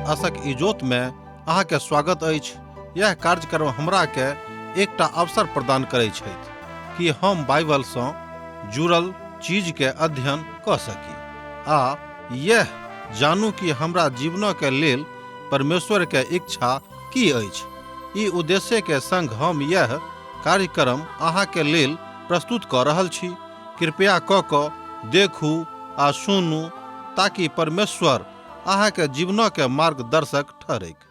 आशक इजोत में अहाँ के स्वागत अछि। यह कार्यक्रम हमरा के एकटा अवसर प्रदान करै छथि कि हम बाइबल सँ जुड़ल चीज के अध्ययन कऽ सकी आ यह जानू कि हमरा जीवनक के लेल परमेश्वर के इच्छा की अछि। ई उद्देश्य के संग हम यह कार्यक्रम अहाँ के लेल प्रस्तुत कऽ रहल छी। कृपया कऽ कऽ देखू आ सुनू ताकि परमेश्वर अहाँ के जीवनक के मार्गदर्शक ठहरैक।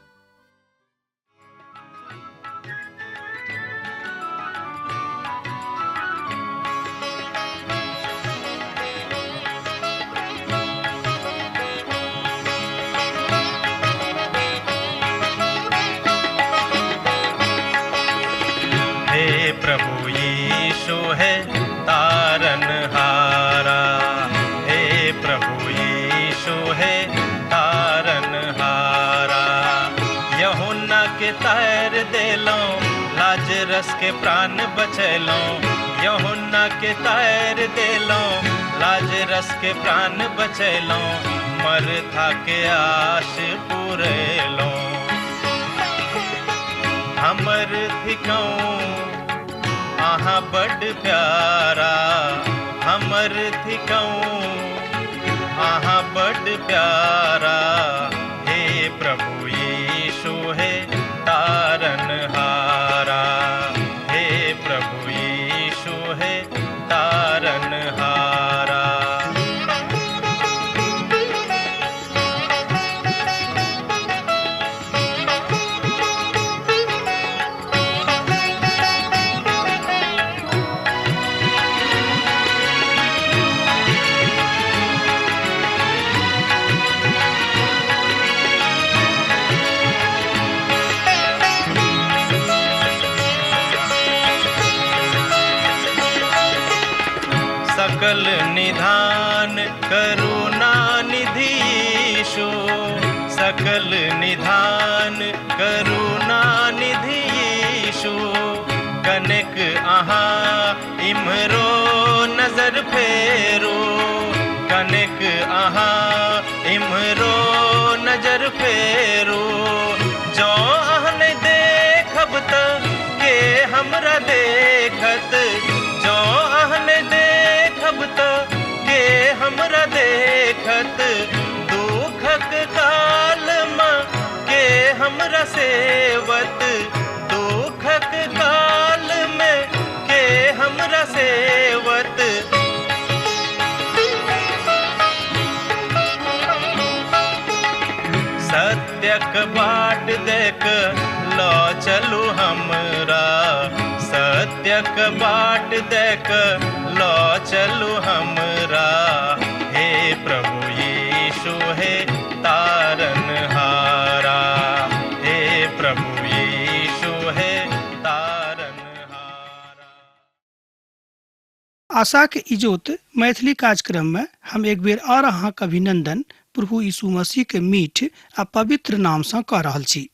हे प्रभु यीशु है तारन हारा, हे प्रभु यीशु है तारन हारा। यहुन्ना के तार देलौं, लाजरस के प्राण बचैलौं। यहुन्ना के तार देलौं, लाजरस के प्राण बचैलौं। मरथा के आश पुरेलौं। हमर थिकौं अहाँ बड प्यारा, हमर थिकौं अहाँ बड प्यारा। हे प्रभु यीशु हे तारन हारा, हे प्रभु यीशु हे तारन हारा। सकल निधान करुणा निधि यीशु, सकल निधान करुणा निधि यीशु। कनेक अहाँ इम्हरो नजर फेरू, कनेक अहाँ इम्हरो नजर फेरू। जँ अहाँ नहि देखब त के हमरा देखत, जँ अहाँ नहि देखब त के हमरा देखत। दुखक काल मे के हमरा सेवत, दुखक काल मे के हमरा सेवत। सत्यक बाट देख ल चलू हमरा, सत्यक बाट देख ल चलू हमरा। हे प्रभु यीशु हे तारन हारा, हे प्रभु यीशु हे तारन हारा। आशाक इजोत मैथिली कार्यक्रम में हम एक बेर और अहाँक अभिनंदन प्रभु यीशु मसीह के मीठ आ पवित्र नाम सँ कऽ रहल छी।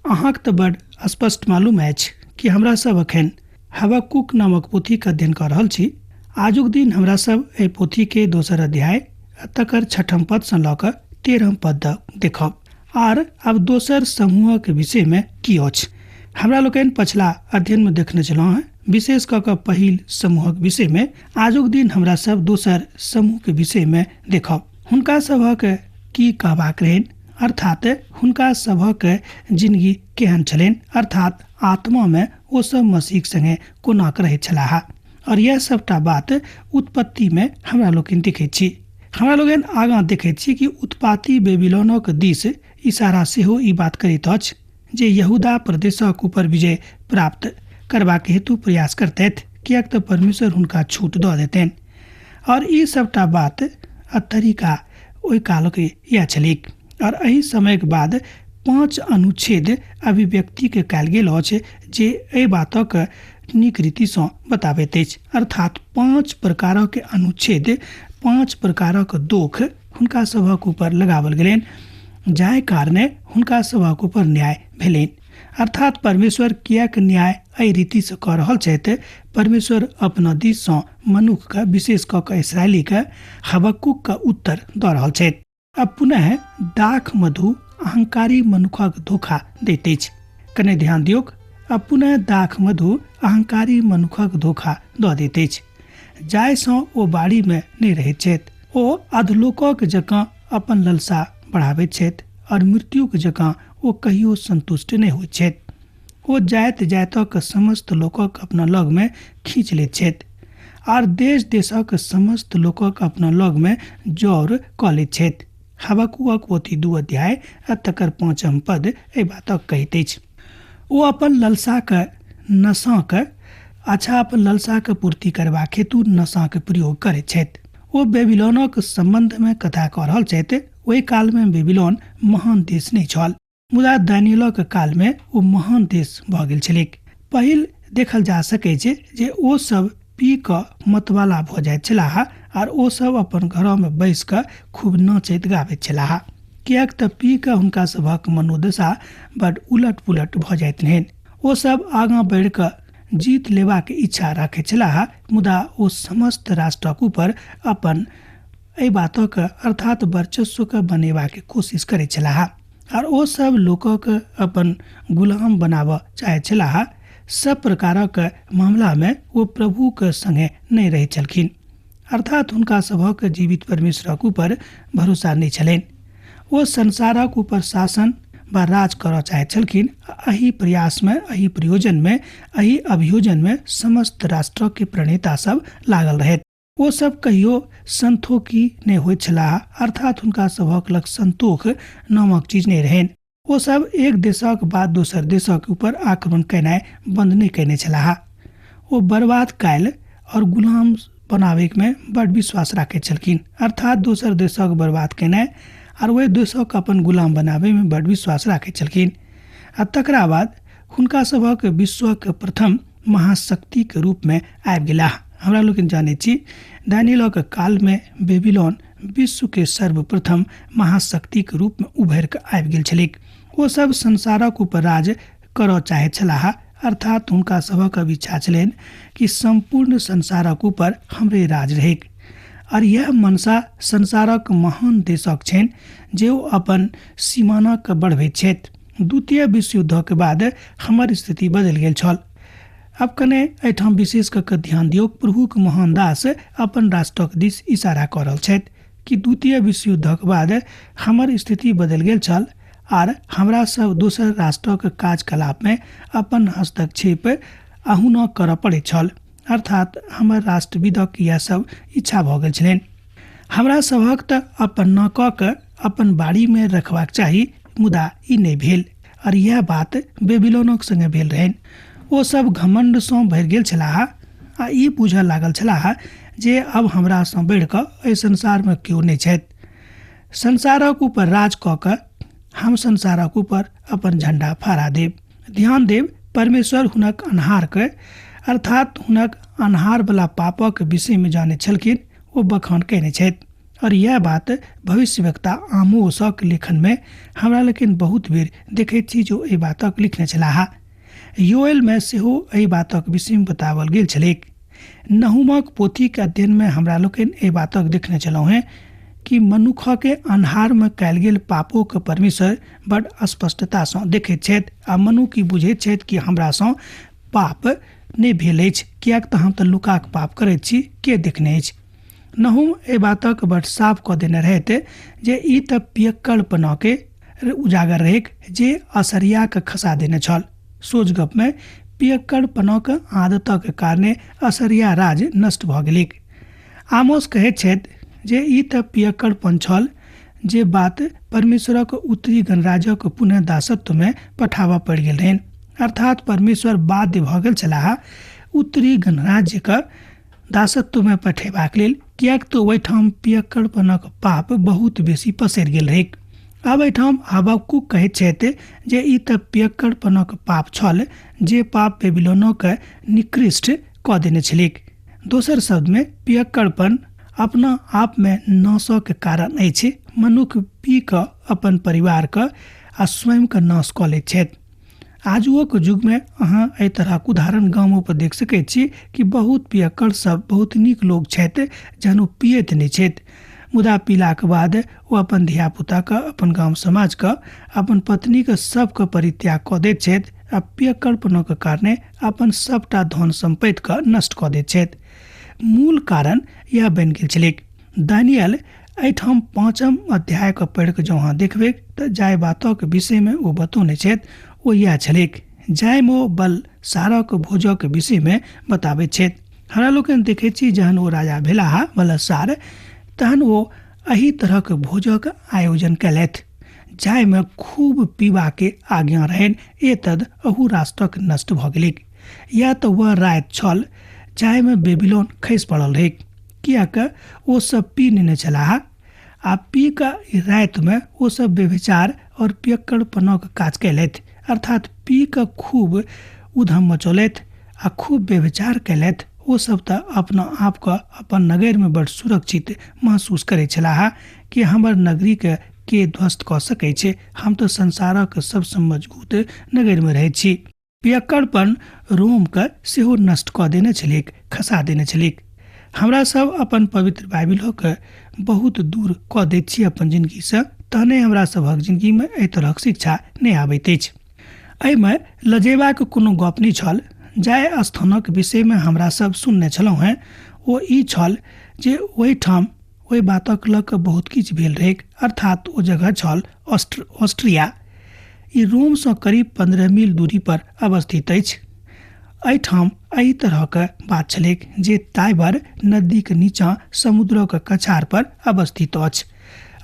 अहाँक तऽ बड स्पष्ट मालूम अछि कि हमरा सब अखन हबक्कुक नामक पोथी के अध्ययन कऽ रहल छी। आजुक दिन हमरा सब एहि पोथी के दोसर अध्याय तकर छठम पद सँ लऽ कऽ 13 पद तक देखब। आर आब दोसर समूहक विषय में की अछि हमरा लोकनि पछिला अध्ययन में देखने छलहुँ हेँ, विशेष कऽ कऽ पहिल समूहक विषय में। आजुक दिन हमरा सब दोसर समूह के विषय में देखब। हुनका सभक की कहबाक रहनि, अर्थात हुनका सभक जिंदगी केहन छलनि, अर्थात आत्मा में ओ सब मसीह संगे कोना कऽ रहैत छलाह। और यह सबटा बात उत्पत्ति में हमरा लोकनि देखैत छी। हमरा लोकनि आगाँ देखैत छी कि उत्पाती बेबीलोनक दिस इशारा सेहो ई बात करैत अछि जे यहूदा प्रदेशक ऊपर विजय प्राप्त करबाक हेतु प्रयास करतथि, किएक तऽ परमेश्वर हुनका छूट दऽ देतनि। और ई सबटा बात आ तरीका ओहि कालक इएह छलैक। और एहि समयक बाद 5 अनुच्छेद अभिव्यक्ति के कयल गेल अछि जे एहि बातक नीक रीतिसँ बताबैत अछि। अर्थात 5 प्रकारक अनुच्छेद, 5 प्रकारक दोख हुनका सभक ऊपर लगावल गेलनि, जाहि कारणे हुनका सभक ऊपर न्याय भेलनि। अर्थात परमेश्वर किएक न्याय एहि रीतिसँ कऽ रहल छथि? परमेश्वर अपना दिससँ मनुखके, विशेष कऽ कऽ इसरायलीके, हबक्कुकके उत्तर दऽ रहल छथि। अब पुनः दाख मधु अहंकारी मनुखक धोखा दैत अछि। कने ध्यान दियौक, आ पुनः दाख मधु अहंकारी मनुखक धोखा दऽ दैत अछि, जाहिसँ ओ बाड़ीमे नहि रहैत छथि। ओ अधलोकक जकाँ अपन ललसा बढ़ाबैत छथि और मृत्युक जकाँ ओ कहियो संतुष्ट नहि होइत छथि। ओ जाति जातिक समस्त लोकक अपना लगमे खींच लैत छथि आर देश देशक समस्त लोकक अपना लगमे जौर कऽ लैत छथि। हबक्कूकक पोथी 2 अध्याय आ तकर 5 पद एहि बातक कहैत अछि। ओ अपन ललसाक नशाक अच्छा अपन ललसाक पूर्ति करबाक हेतु नशाक प्रयोग करैत छथि। ओ बेबीलोनक सम्बन्धमे कथा कऽ रहल छथि। ओहि कालमे बेबीलोन महान देश नहि छल, मुदा दानियलक कालमे ओ महान देश भऽ गेल छलैक। पहिल देखल जा सकैत छै जे ओ सब पी कऽ मतवाला भऽ जाइत छलाह आर ओ सब अपन घरमे बैस कऽ खूब नाचैत गाबैत छलाह, किएक तऽ पी कऽ हुनका सभक मनोदशा बड उलट पुलट भऽ जाइत रहनि। ओ सब आगाँ बढ़ि कऽ जीत लेबाक इच्छा राखैत छलाह, मुदा ओ समस्त राष्ट्रक ऊपर अपन एहि बातक अर्थात वर्चस्वके बनेबाक कोशिश करैत छलाह आर ओ सब लोकक अपन गुलाम बनाबऽ चाहैत छलाह। सब प्रकारक मामलामे ओ प्रभुके संगे नहि रहैत छलखिन, अर्थात हुनका सभक जीवित परमेश्वरक ऊपर भरोसा नहि छलनि। ओ संसारक ऊपर शासन वा राज करऽ चाहैत छलखिन। एहि प्रयासमे, एहि प्रयोजनमे, एहि अभियोजनमे समस्त राष्ट्रके प्रणेता सब लागल रहैत। ओ सब कहियो संतोखी नहि होइत छलाह, अर्थात हुनका सभक लग संतोख नामक चीज नहि रहनि। ओ सब एक देशक बाद दोसर देशक ऊपर आक्रमण केनाइ बंद नहि कयने छलाह। ओ बर्बाद कयल और गुलाम बनाबैमे बड विश्वास राखैत छलखिन, अर्थात दोसर देशक बर्बाद केनाइ और ओहि देशक अपन गुलाम बनाबैमे बड विश्वास राखैत छलखिन। आ तकरा बाद हुनका सभक विश्वक प्रथम महाशक्तिके रूपमे आबि गेलाह। हमरा लोकनि जानैत छी दानियलक कालमे बेबीलोन विश्वके सर्वप्रथम महाशक्तिके रूपमे उभरि कऽ आबि गेल छलैक। ओ सब संसारक ऊपर राज करऽ चाहैत छलाह, अर्थात हुनका सभक अब इच्छा छलनि कि सम्पूर्ण संसारक ऊपर हमरे राज रहैक। और यह मनसा संसारक महान देशक छनि जे ओ अपन सीमानाके बढ़बैत छथि। द्वितीय विश्व युद्धक बाद हमर स्थिति बदलि गेल छल। अब कने एहिठाम विशेष कऽ के ध्यान दियौ, प्रभुक महान दास अपन राष्ट्रक दिस इशारा कऽ रहल छथि कि द्वितीय विश्व युद्धक बाद हमर स्थिति बदलि गेल छल आर हमरा सब दोसर राष्ट्रक कार्यकलापमे अपन हस्तक्षेप अहुना करऽ पड़ैत छल, अर्थात हमर राष्ट्रविदक इएह सब इच्छा भऽ गेल छलनि। हमरा सभक तऽ अपन न कऽ के अपन बाड़ीमे रखबाक चाही, मुदा ई नहि भेल। और इएह बात बेबीलोनक संगे भेल रहनि। ओ सब घमंडसँ भरि गेल छलाह आ ई बुझऽ लागल छलाह जे अब हमरासँ बढ़ि कऽ एहि संसारमे केओ नहि छथि। संसारक ऊपर राज कऽ कऽ हम संसारक ऊपर अपन झंडा फहरा देब। ध्यान देब, परमेश्वर हुनक अन्हारके अर्थात हुनक अन्हारवला पापक विषयमे जानैत छलखिन, ओ बखान कयने छथि। और यह बात भविष्यवक्ता आमोसक लेखनमे हमरा लेकिन बहुत बेर देखैत छी जो एहि बातक लिखने छलाह। योएलमे सेहो एहि बातक विषयमे बताओल गेल छलैक। नहूमक पोथीके अध्ययनमे हमरा लोकनि एहि बातक देखने छलहुँ हेँ कि मनुखके अन्हारमे कयल गेल पापोके परमेश्वर बड स्पष्टतासँ देखैत छथि आ मनुख ई बुझैत छथि कि हमरासँ पाप नहि भेल अछि, किएक तऽ हम तऽ लुकाक पाप करैत छी, के देखने अछि। नहूम एहि बातक बड साफ कऽ देने रहथि जे ई तऽ पियक्कड़पनाके उजागर रहैक जे असरियाके खसा देने छल। सोझ गपमे पियक्कड़पनाक आदतक कारणे असरिया राज नष्ट भऽ गेलैक। आमोस कहैत छथि जे ई तऽ पियक्कड़पन छल जे बात परमेश्वरक उत्तरी गणराज्यक पुनः दासत्वमे पठाबऽ पड़ि गेल रहनि, अर्थात परमेश्वर बाध्य भऽ गेल छलाह उत्तरी गणराज्यके दासत्वमे पठेबाक लेल, किएक तऽ ओहिठाम पियक्कड़पनक पाप बहुत बेसी पसरि गेल रहैक। आब एहिठाम हबक्कूक कहैत छथि जे ई तऽ पियक्कड़पनक पाप छल जे पाप बेबीलोनोके निकृष्ट कऽ देने छलैक। दोसर शब्दमे पियक्कड़पन अपना आपमे नाशक कारण अछि। मनुख पी कऽ अपन परिवारके आ स्वयंके नाश कऽ लैत छथि। आजुओक युगमे अहाँ एहि तरहक उदाहरण गामो पर देख सकैत छी कि बहुत पियक्कड़ सब बहुत नीक लोग छथि जहन ओ पियैत नहि छथि, मुदा पीलाके बाद ओ अपन धियापुताके, अपन गाम समाजके, अपन पत्नीके सबके परित्याग कऽ दैत छथि आ पियक्कड़पनके कारणे अपन सबटा धन सम्पत्तिके नष्ट कऽ दैत छथि। मूल कारण यह बनि गेल छलैक। दानियल एहिठाम 5 अध्यायके पढ़ि कऽ जँ अहाँ देखबै तऽ जाहि बातक विषयमे ओ बतौने छथि ओ इएह छलैक, जाहिमे ओ बल सारक भोजक विषयमे बताबैत छथि। हमरा लोकनि देखैत छी जहन ओ राजा भेलाह बलसार, तहन ओ एहि तरहक भोजक आयोजन कयलथि जाहिमे खूब पीबाके आज्ञा रहनि। एतद अहू राष्ट्रक नष्ट भऽ गेलैक। या तऽ वह राति छल जाहिमे बेबीलोन खसि पड़ल रहैक, किएक ओ सब पी नेने छलाह आ पी कऽ रातिमे ओ सब व्यभिचार और पियक्कड़पनक काज कयलथि, अर्थात पी कऽ खूब उधम मचौलथि आ खूब व्यभिचार कयलथि। ओ सब तऽ अपना आपके अपन नगरमे बड़ सुरक्षित महसूस करै छलाह कि हमर नगरीके के ध्वस्त कऽ सकै छै, हम तऽ संसारक सबसँ मजबूत नगरमे रहै छी। पियक्कड़पन रोमके सेहो नष्ट कऽ देने छलैक, खसा देने छलैक। हमरा सब अपन पवित्र बाइबिलोके बहुत दूर कऽ दैत छी अपन जिनगीसँ, तहने हमरा सभक जिनगीमे एहि तरहक शिक्षा नहि आबैत अछि। एहिमे लजेबाक कोनो गप नहि छल। जाहि स्थानक विषयमे हमरा सब सुनने छलहुँ हेँ ओ ई छल जे ओहिठाम ओहि बातक लऽ कऽ बहुत किछु भेल रहैक, अर्थात ओ जगह छल ऑस्ट्रिया। ई रोमसँ करीब 15 मील दूरी पर अवस्थित अछि। एहिठाम एहि तरहक बात छलैक जे ताइबर नदीक नीचाँ समुद्रक कछार पर अवस्थित अछि।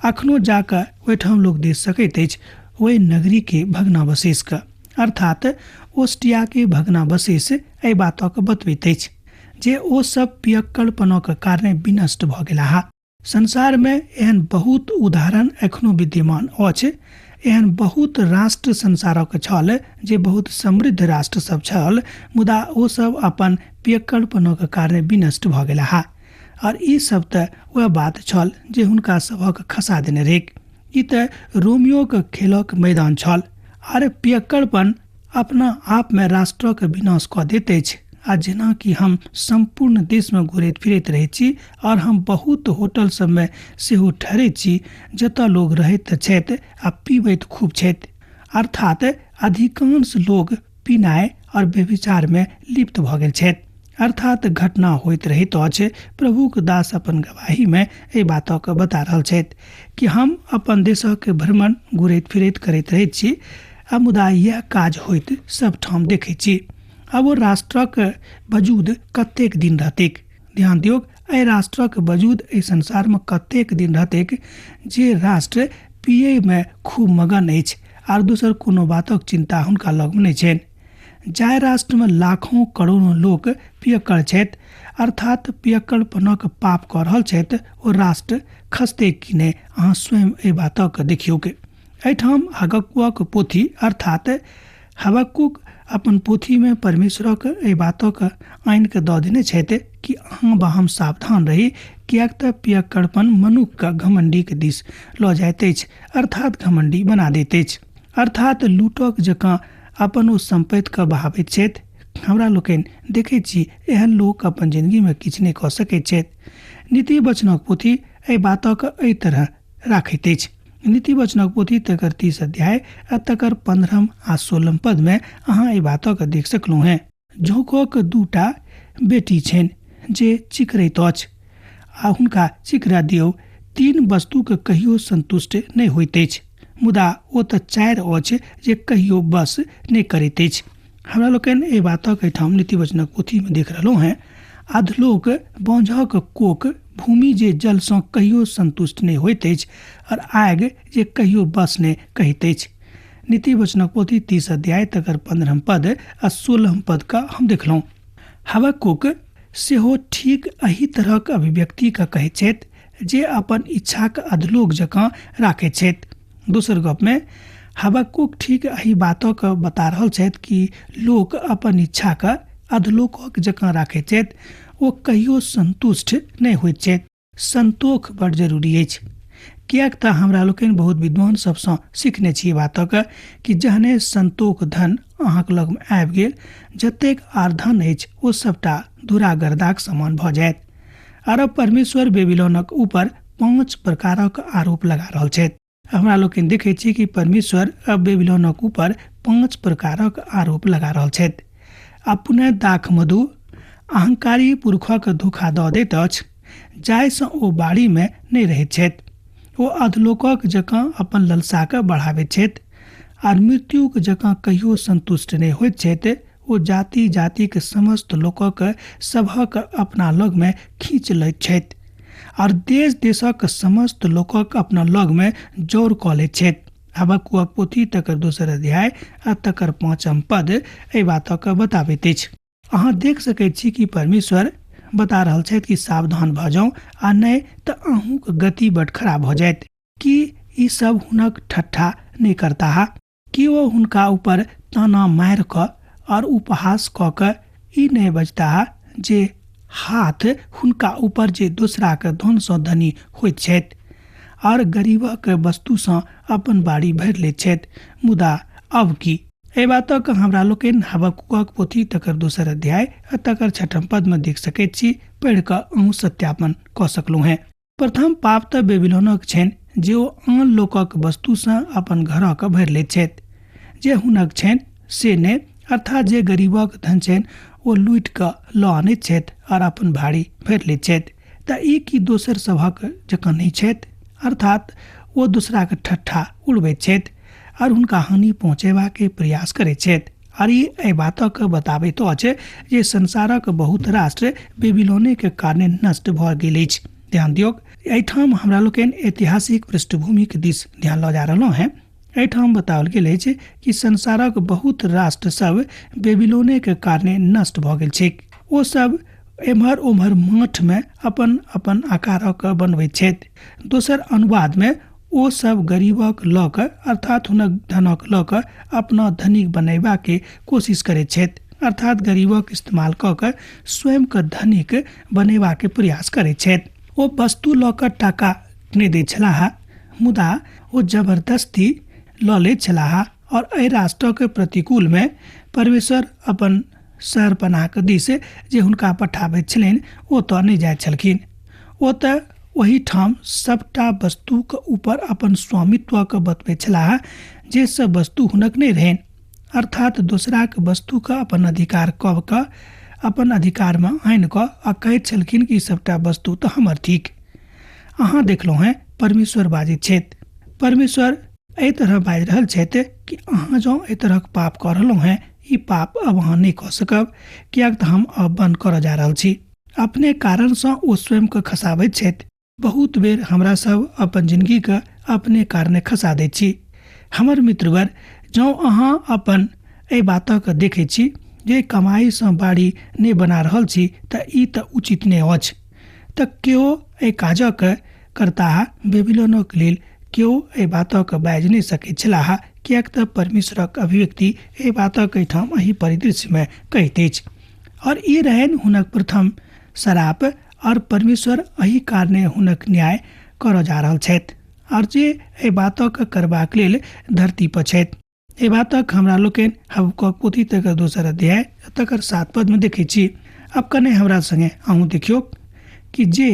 अखनो जाकऽ ओहिठाम लोक देख सकैत अछि ओहि नगरीके भग्नावशेषके, अर्थात ऑस्ट्रियाके भग्नावशेष एहि बातक बतबैत अछि जे ओ सब पियक्कड़पनक कारणे विनष्ट भऽ गेलाह। संसारमे एहन बहुत उदाहरण एखनो विद्यमान अछि। एहन बहुत राष्ट्र संसारक छल जे बहुत समृद्ध राष्ट्र सब छल, मुदा ओ सब अपन पियक्कड़पनक कारणे विनष्ट भऽ गेलाह। और ई सब तऽ वएह बात छल जे हुनका सभक खसा देने रहैक। ई तऽ रोमियोक खेलक मैदान छल। आर पियक्कड़पन अपना आपमे राष्ट्रक विनाश कऽ दैत अछि। आ जेनाकि हम सम्पूर्ण देशमे घुरैत फिरैत रहैत छी और हम बहुत होटल सबमे सेहो ठहरैत छी जतऽ लोग रहैत छथि आ पीबैत खूब छथि, अर्थात अधिकांश लोग पीनाइ और व्यभिचारमे लिप्त भऽ गेल छथि, अर्थात घटना होइत रहैत अछि। प्रभुक दास अपन गवाहीमे एहि बातक बता रहल छथि कि हम अपन देशक भ्रमण घुरैत फिरैत करैत रहैत छी आ मुदा इएह काज होइत सबठाम देखैत छी। आब ओ राष्ट्रक वजूद कतेक दिन रहतैक? ध्यान दियौक, एहि राष्ट्रक वजूद एहि संसारमे कतेक दिन रहतैक जे राष्ट्र पियैमे खूब मगन अछि आर दोसर कोनो बातक चिन्ता हुनका लगमे नहि छनि। जाहि राष्ट्रमे लाखों करोड़ों लोक पियक्कड़ छथि, अर्थात पियक्कड़पनक पाप कऽ रहल छथि, ओ राष्ट्र खसतै कि नहि अहाँ स्वयं एहि बातक देखियौक। एहिठाम हबक्कुक पोथी अर्थात हबक्कुक अपन पोथीमे परमेश्वरक एहि बातक आनि कऽ दऽ देने छथि कि अहाँ वा हम सावधान रही, किएक तऽ पियक्कड़पन मनुक्खके घमण्डीक दिस लऽ जाइत अछि, अर्थात घमण्डी बना दैत अछि, अर्थात लूटक जकाँ अपन ओ सम्पत्तिके बहाबैत छथि। हमरा लोकनि देखैत छी एहन लोक अपन जिनगीमे किछु नहि कऽ सकैत छथि। नीति वचनक पोथी एहि बातक एहि तरह राखैत अछि। नीति वचनक पोथी तकर 30 अध्याय आ तकर 15 आ 16 पदमे अहाँ एहि बातक देख सकलहुँ हेँ। झोंकक 2टा बेटी छनि जे चिकरैत अछि आ हुनका चिकरा दियौ। 3 वस्तुके कहियो संतुष्ट नहि होइत अछि, मुदा ओ तऽ 4 अछि जे कहियो बस नहि करैत अछि। हमरा लोकनि एहि बातक एहिठाम नीति वचनक पोथीमे देख रहलहुँ हेँ। अधलोक बाँझक कोक, भूमि जे जलसँ कहियो संतुष्ट नहि होइत अछि और आगि जे कहियो बस नहि कहैत अछि। नीति वचनक पोथी 30 अध्याय तकर 15 पद आ 16 पद का हम देखलहुँ। हबक्कुक सेहो ठीक एहि तरहक अभिव्यक्तिके कहैत छथि जे अपन इच्छाक अधलोक जकाँ राखैत छथि। दोसर गपमे हबक्कुक ठीक एहि बातक बता रहल छथि कि लोक अपन इच्छाक अधलोकक जकाँ राखैत छथि, ओ कहियो संतुष्ट नहि होइत छथि। संतोख बड़ जरूरी अछि, किएक तऽ हमरा लोकनि बहुत विद्वान सबसँ सीखने छी बातक कि जहने संतोख धन अहाँक लगमे आबि गेल, जतेक आर धन अछि ओ सबटा धूरा गर्दाक समान भऽ जायत। अरब परमेश्वर बेबीलोनक ऊपर 5 प्रकारक आरोप लगा रहल छथि। हमरा लोकनि देखै छी कि परमेश्वर अब बेबीलोनक ऊपर 5 प्रकारक आरोप लगा रहल छथि। अपने दाख मधु अहंकारी पुरुषक धोखा दऽ दैत अछि, जाहिसँ ओ बाड़ीमे नहि रहैत छथि। ओ अधलोकक जकाँ अपन ललसाके बढ़ाबैत छथि आर मृत्युक जकाँ कहियो संतुष्ट नहि होइत छथि। ओ जाति जातिक समस्त लोकक सभक अपना लगमे खींच लैत छथि आर देश देशक समस्त लोकक अपना लगमे जोर कऽ लैत छथि। हबक्कूकक पोथी तकर 2 अध्याय आ तकर 5 पद एहि बातक बताबैत अछि। अहाँ देख सकैत छी कि परमेश्वर बता रहल छथि कि सावधान भऽ जाउ आ नहि तऽ अहूँक गति बड खराब भऽ जायत। कि ई सब हुनक ठट्ठा नहि करताह? कि ओ हुनका ऊपर ताना मारि कऽ और उपहास कऽ कऽ ई नहि बजताह जे हाथ हुनका ऊपर जे दोसराक धनसँ धनी होइत छथि और गरीबक वस्तुसँ अपन बाड़ी भरि लैत छथि? मुदा अब की? एहि बातक हमरा लोकनि हबक्कूकक पोथी तकर 2 अध्याय आ तकर 6 पदमे देख सकैत छी। पढ़ि कऽ अहूँ सत्यापन कऽ सकलहुँ हेँ। प्रथम पाप तऽ बेबीलोनक छनि जे ओ आन लोकक वस्तुसँ अपन घरक भरि लैत छथि। जे हुनक छनि से नहि, अर्थात जे गरीबक धन छनि ओ लूटि कऽ लऽ आनैत छथि आओर अपन भाड़ी भरि लैत छथि। तऽ ई की दोसर सभक जकाँ नहि छथि? अर्थात ओ दोसराक ठट्ठा उड़बैत छथि आओर हुनका हानि पहुँचेबाके प्रयास करैत छथि। आर ई एहि बातक बताबैत अछि जे संसारक बहुत राष्ट्र बेबीलोनेके कारणे नष्ट भऽ गेल अछि। ध्यान दियौक, एहिठाम हमरा लोकनि ऐतिहासिक पृष्ठभूमिक दिस ध्यान लऽ जा रहलहुँ हेँ। एहिठाम बताओल गेल अछि कि संसारक बहुत राष्ट्र सब बेबीलोनेके कारणे नष्ट भऽ गेल छैक। ओ सब एम्हर ओम्हर माठमे अपन अपन आकारक बनबैत छथि। दोसर अनुवादमे ओ सब गरीबक लऽ कऽ अर्थात हुनक धनक लऽ कऽ अपना धनिक बनेबाके कोशिश करैत छथि, अर्थात गरीबक इस्तेमाल कऽ कऽ स्वयंके धनिक बनेबाके प्रयास करैत छथि। ओ वस्तु लऽ कऽ टाका नहि दैत छलाह, मुदा ओ जबरदस्ती लऽ लैत छलाह और एहि राष्ट्रके प्रतिकूलमे परमेश्वर अपन शहरपनाहके दिस जे हुनका पठाबैत छलनि ओ तऽ नहि जाइत छलखिन। ओ तऽ ओहिठाम सबटा वस्तुके ऊपर अपन स्वामित्वके बतबैत छलाह जे सब वस्तु हुनक नहि रहनि, अर्थात दोसराक वस्तुके अपन अधिकार कऽ कऽ अपन अधिकारमे आनि कऽ आ कहैत छलखिन कि सबटा वस्तु तऽ हमर थिक। अहाँ देखलहुँ हेँ परमेश्वर बाजैत छथि। परमेश्वर एहि तरह बाजि रहल छथि कि अहाँ जँ एहि तरहक पाप कऽ रहलहुँ हेँ, ई पाप अब अहाँ नहि कऽ सकब, किएक तऽ हम अब बन्द करऽ जा रहल छी। अपने कारणसँ ओ स्वयंके खसाबैत छथि। बहुत बेर हमरा सब अपन जिंदगीके अपने कारणे खसा दैत छी। हमर मित्रवर, जँ अहाँ अपन एहि बातके देखै छी जे कमाइसँ बाड़ी नहि बना रहल छी तऽ ई तऽ उचित नहि अछि, तऽ केओ एहि काजक करताह बेबीलोनक लेल केओ एहि बातक बाजि नहि सकैत छलाह, किएक तऽ परमेश्वरक अभिव्यक्ति एहि बातक एहिठाम एहि परिदृश्यमे कहैत अछि। और ई रहनि हुनक प्रथम श्राप, और परमेश्वर एहि कारणे हुनक न्याय करऽ जा रहल छथि, और जे एहि बातक करबाक लेल धरती पर छथि। एहि बातक हमरा लोकनि हबक्कूकक पोथी तकर 2 अध्याय तकर 7 पदमे देखै छी। आब कने हमरा संगे अहूँ देखियौ कि जे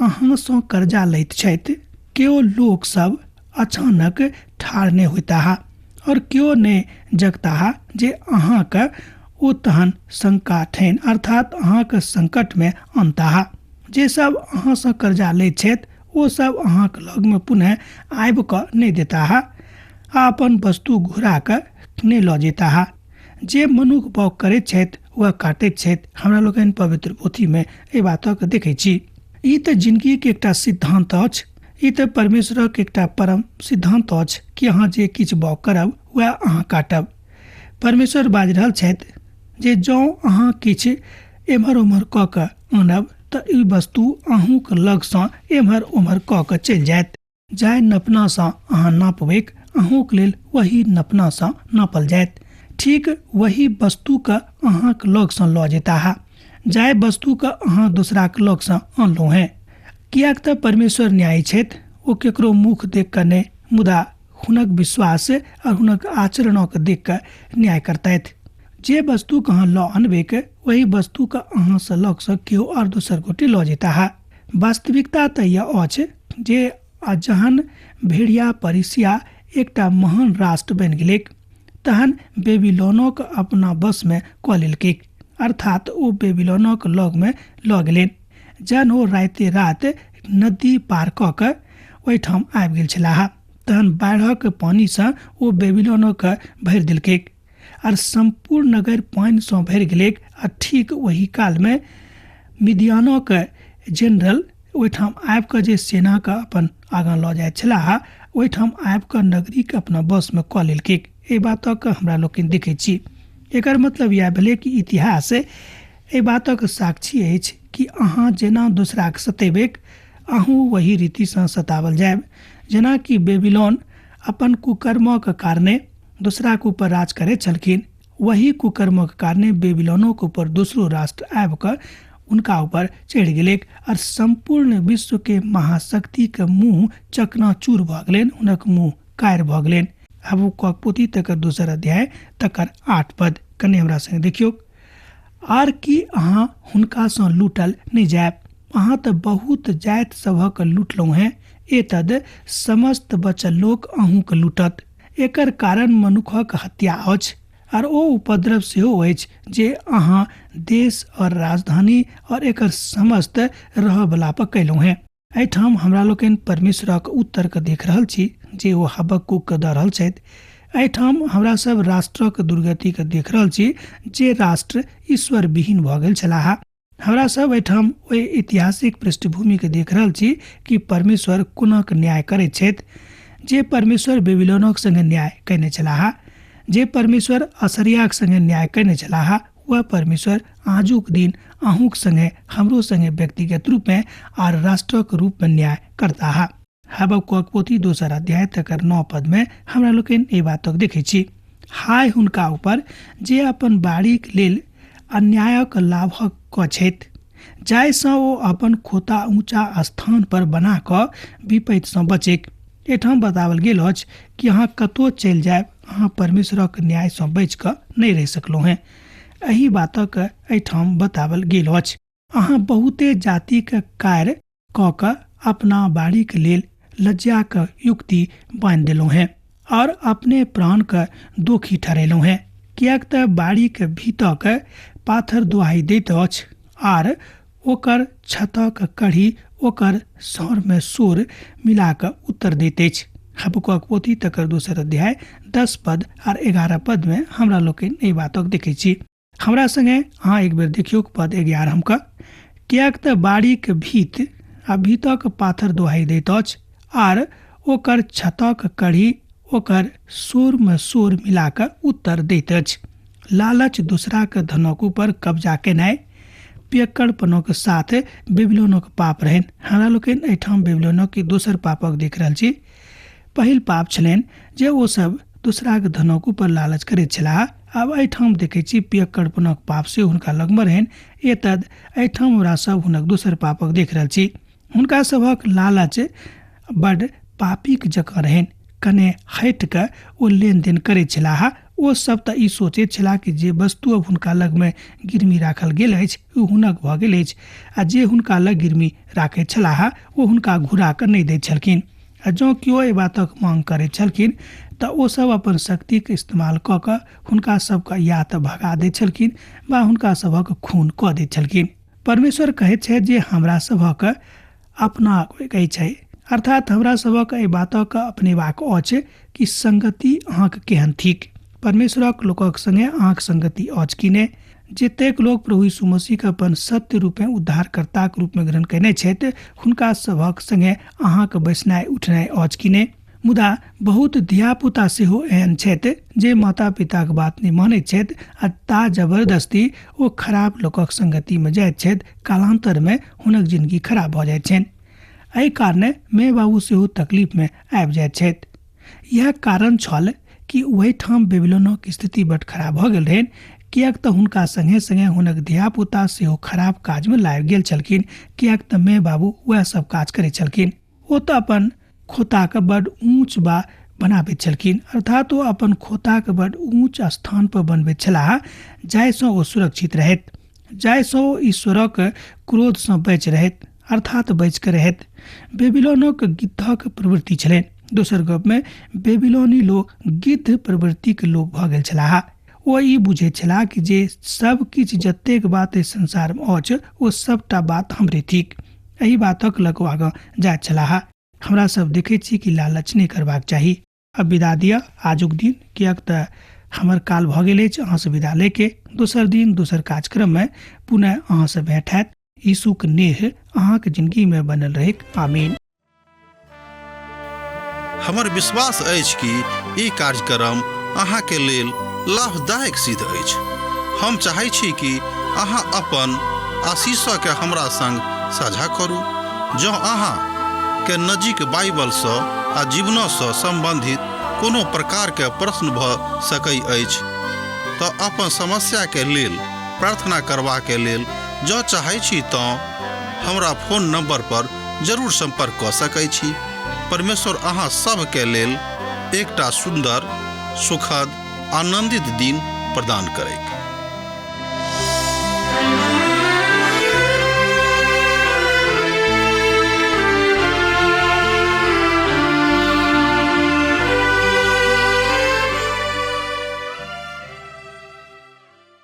अहाँसँ कर्जा लैत छथि केओ लोक सब अचानक ठाढ़ नहि होइताह और केओ नहि जगताह जे अहाँके ओ तहन शंका ठनि, अर्थात अहाँके संकटमे अनताह। जे सब अहाँसँ कर्जा लैत छथि ओ सब अहाँके लगमे पुनः आबि कऽ नहि देताह आ अपन वस्तु घुरा कऽ नहि लऽ जेताह। जे मनुख बाउग करैत छथि वएह काटैत छथि। हमरा लोकनि पवित्र पोथीमे एहि बातक देखै छी। ई तऽ जिनगीके एकटा सिद्धान्त अछि, ई तऽ परमेश्वरक एकटा परम सिद्धान्त अछि कि अहाँ जे किछु बाउग करब वएह अहाँ काटब। परमेश्वर बाजि रहल छथि जे जँ अहाँ किछु एम्हर ओम्हर कऽ कऽ आनब तऽ ई वस्तु अहूँक लगसँ एम्हर ओम्हर कऽ कऽ चलि जायत। जाहि नपनासँ अहाँ नापबैक अहूँक लेल वही नपनासँ नापल जायत। ठीक वही वस्तुके अहाँक लगसँ लऽ जेताह जाहि वस्तुके अहाँ दोसराक लगसँ अनलहुँ हेँ। किएक तऽ परमेश्वर न्यायी छथि, ओ केकरो मुख देख कऽ नहि, मुदा हुनक विश्वास आओर हुनक आचरणक देख कऽ न्याय करतथि। जे वस्तुके अहाँ लऽ अनबैक ओहि वस्तुके अहाँसँ लगसँ केओ आओर दोसर गोटे लऽ जेताह। वास्तविकता तऽ यह अछि जे जहन भेड़िया परिसिया एकटा महान राष्ट्र बनि गेलैक तहन बेबीलोनक अपना बसमे कऽ लेलकै, अर्थात ओ बेबीलोनक लगमे लऽ गेलनि। जहन ओ राति राति नदी पार कऽ कऽ ओहिठाम आबि गेल छलाह तहन बाढ़िक पानिसँ ओ बेबीलोनक भरि देलकै आर सम्पूर्ण नगर पानिसँ भरि गेलैक। आ ठीक ओही कालमे मिदियानक जेनरल ओहिठाम आबि कऽ जे सेनाके अपन आगाँ लऽ जाइत छलाह ओहिठाम आबि कऽ नगरीके अपना बसमे कऽ लेलकै। एहि बातक हमरा लोकनि देखै छी। एकर मतलब इएह भेलै कि इतिहास एहि बातक साक्षी अछि कि अहाँ जेना दोसराके सतेबैक अहूँ वही रीतिसँ सतावल जायब। जेनाकि बेबीलोन अपन कुकर्मक कारणे दोसराके ऊपर राज करैत छलखिन, वही कुकर्मक कारणे बेबीलोनोके ऊपर दोसरो राष्ट्र आबि कऽ उनका ऊपर चढ़ि गेलैक और सम्पूर्ण विश्व के महाशक्ति के मुँह चकनाचूर भऽ गेलनि, हुनक मुँह कार भऽ गेलनि। हबक्कूकक पोथी तकर दोसर अध्याय तकर 8 पद कने हमरा संगे देखियौ। आर की अहाँ हुनकासँ लूटल नहि जायब? अहाँ तऽ बहुत जाति सभक लूटलहुँ हेँ, एतद समस्त बचल लोक अहूँके लूटत। एकर कारण मनुखक हत्या अछि आर ओ उपद्रव सेहो अछि जे अहाँ देश और राजधानी और एकर समस्त रहऽवला पर कयलहुँ हेँ। एहिठाम हमरा लोकनि परमेश्वरक उत्तरके देख रहल छी जे ओ हबक्कूकके दऽ रहल छथि। एहिठाम हमरा सब राष्ट्रक दुर्गतिके देख रहल छी जे राष्ट्र ईश्वर विहीन भऽ गेल छलाह। हमरा सब एहिठाम ओहि ऐतिहासिक पृष्ठभूमिके देख रहल छी कि परमेश्वर कोनाक न्याय करैत छथि। जे परमेश्वर बेबीलोनक संगे न्याय कयने छलाह, जे परमेश्वर असरियाक संगे न्याय कयने छलाह, वह परमेश्वर आजुक दिन अहूँक संगे हमरो संगे व्यक्तिगत रूपमे आर राष्ट्रक रूपमे न्याय करताह। हबक्कूकक पोथी दोसर अध्याय तकर 9 पदमे हमरा लोकनि एहि बातक देखै छी। हाय हुनका ऊपर जे अपन बाड़ीक लेल अन्यायक लाभक कऽ छथि, जाहिसँ ओ अपन खोता ऊँचा स्थान पर बना कऽ विपत्तिसँ बचैक। एहिठाम बताओल गेल अछि कि अहाँ कतहु चलि जायब, अहाँ परमेश्वरक न्यायसँ बचि कऽ नहि रहि सकलहुँ हेँ। एहि बातक एहिठाम बताओल गेल अछि। अहाँ बहुते जातिक कार्य कऽ कऽ अपना बाड़ीक लेल लज्जाक युक्ति बान्हि देलहुँ हेँ और अपने प्राणके दोखी ठहरेलहुँ हेँ, किएक तऽ बाड़ीक भीतक पाथर दुहाई दैत अछि आर ओकर छतक कढ़ी ओकर सौरमे शोर मिला कऽ उत्तर दैत अछि। हबक्कूकक पोथी तकर दोसर अध्याय 10 पद आर 11 पदमे हमरा लोकनि एहि बातक देखै छी। हमरा संगे अहाँ एक बेर देखियौ पद 11 के, किएक तऽ बाड़ीक भीत आ भीतक पाथर दोहाई दैत अछि आर ओकर छतक कढ़ी ओकर शोरमे शोर मिला कऽ उत्तर दैत अछि। लालच दोसराक धनक ऊपर कब्जा केनाइ पियक्कड़पनक साथ बेबीलोनक पाप रहनि। हमरा लोकनि एहिठाम बेबीलोनक दोसर पापक देख रहल छी। पहिल पाप छलनि जे ओ सब दोसराक धनक ऊपर लालच करैत छलाह। आब एहिठाम देखै छी पियक्कड़पनक पाप सेहो हुनका लगमे रहनि। एतद एहिठाम हमरा सब हुनक दोसर पापक देख रहल छी। हुनका सभक लालच बड पापीक जकाँ रहनि। कने हटि कऽ ओ लेनदेन करैत छलाह। ओ सब तऽ ई सोचैत छलाह कि जे वस्तु अब हुनका लगमे गिरमी राखल गेल अछि ओ हुनक भऽ गेल अछि, आ जे हुनका लग गिरमी राखैत छलाह ओ हुनका घुरा कऽ नहि दैत छलखिन। आ जँ केओ एहि बातक मांग करैत छलखिन तऽ ओ सब अपन शक्तिक इस्तेमाल कऽ कऽ हुनका सबके या तऽ भगा दैत छलखिन वा हुनका सभक खून कऽ दैत छलखिन। परमेश्वर कहैत छथि जे हमरा सभक अपना कहै छै, अर्थात हमरा सभक एहि बातक अपनेबाक अछि कि संगति अहाँक केहन थिक। परमेश्वरक लोकक संगे अहाँक संगति अछि कि नहि। जतेक लोक प्रभु यीशु मसीहके अपन सत्य रूपे उद्धारकर्ताक रूपमे ग्रहण कयने छथि हुनका सभक संगे अहाँक बैसनाइ उठनाइ अछि कि नहि। मुदा बहुत धियापुता सेहो एहन छथि जे माता पिताक बात नहि मानैत छथि आ ता जबरदस्ती ओ खराब लोकक संगतिमे जाइत छथि। कालान्तरमे हुनक जिनगी खराब भऽ जाइत छनि। एहि कारणे माय बाबू सेहो तकलीफमे आबि जाइत छथि। इएह कारण छल कि ओहिठाम बेबीलोनक स्थिति बड खराब भऽ गेल रहनि, किएक तऽ हुनका संगे संगे हुनक धियापुता सेहो खराब काजमे लागि गेल छलखिन, किएक तऽ माय बाबू वएह सब काज करैत छलखिन। ओ तऽ अपन खोताके बड ऊँच बा बनाबैत छलखिन, अर्थात ओ अपन खोताके बड ऊँच स्थान पर बनबैत छलाह जाहिसँ ओ सुरक्षित रहैत, जाहिसँ ओ ईश्वरक क्रोधसँ बचि रहैत। अर्थात बचि कऽ रहथि। बेबीलोनक गिद्धक प्रवृत्ति छलनि। दोसर गपमे बेबीलोनी लोक गिद्ध प्रवृत्तिके लोक भऽ गेल छलाह। ओ ई बुझैत छलाह कि जे सब किछु जतेक बात एहि संसारमे अछि ओ सबटा बात हमरे थिक। एहि बातक लऽ कऽ ओ आगाँ जाइत छलाह। हमरा सब देखैत छी कि लालच नहि करबाक चाही। अब विदा दिअ आजुक दिन, किएक तऽ हमर काल भऽ गेल अछि अहाँसँ विदा लैके। दोसर दिन दोसर कार्यक्रममे पुनः अहाँसँ भेंट हैत। यीशुक नेह अहाँक जिंदगीमे बनल रहैक। आमीन। हमर विश्वास अछि कि ई कार्यक्रम अहाँके लेल लाभदायक सिद्ध अछि। हम चाहै छी कि अहाँ अपन आशीषके हमरा संग साझा करू। जँ अहाँ के नजीक बाइबलसँ आ जीवनसँ सम्बन्धित कोनो प्रकारके प्रश्न भऽ सकै अछि तऽ अपन समस्याके लेल प्रार्थना करबाके लेल जँ चाहै छी तँ हमरा फोन नंबर पर जरूर संपर्क कऽ सकै छी। परमेश्वर अहाँ सभके लेल एकटा सुन्दर, सुखद, आनंदित दिन प्रदान करैक।